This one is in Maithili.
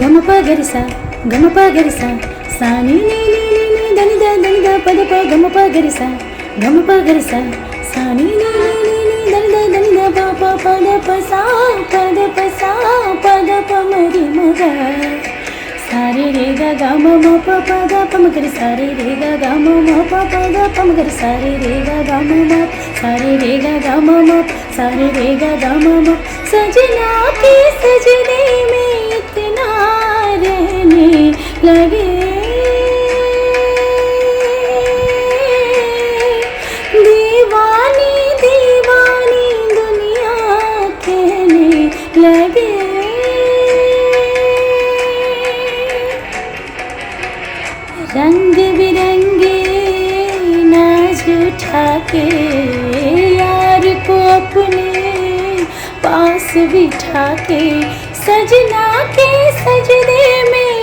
గమ ప గరి సా గమ ప గరి సా సా ని ని ని ని ని దని the దని the పద ప గమ ప గరి సా గమ ప గరి సా సా ని ని ని ని ని దని the దని the ప ప ప the ప సా ప the ప సా ప the ప మరి మగ సారే రే గ గ మ మ ప ప గ ప మ గరి సారే రే గ గ మ మ ప ప గ ప మ గరి సారే రే గ గ మ మ సారే రే గ గ మ మ సాरे रे ग ग म म सजना के सजदे में इतना रहने लगे दीवानी दीवानी दुनिया कहने लगे। रंग बिरंगे नाज उठा के यार को अपने पास बिठा के सजना के सजदे में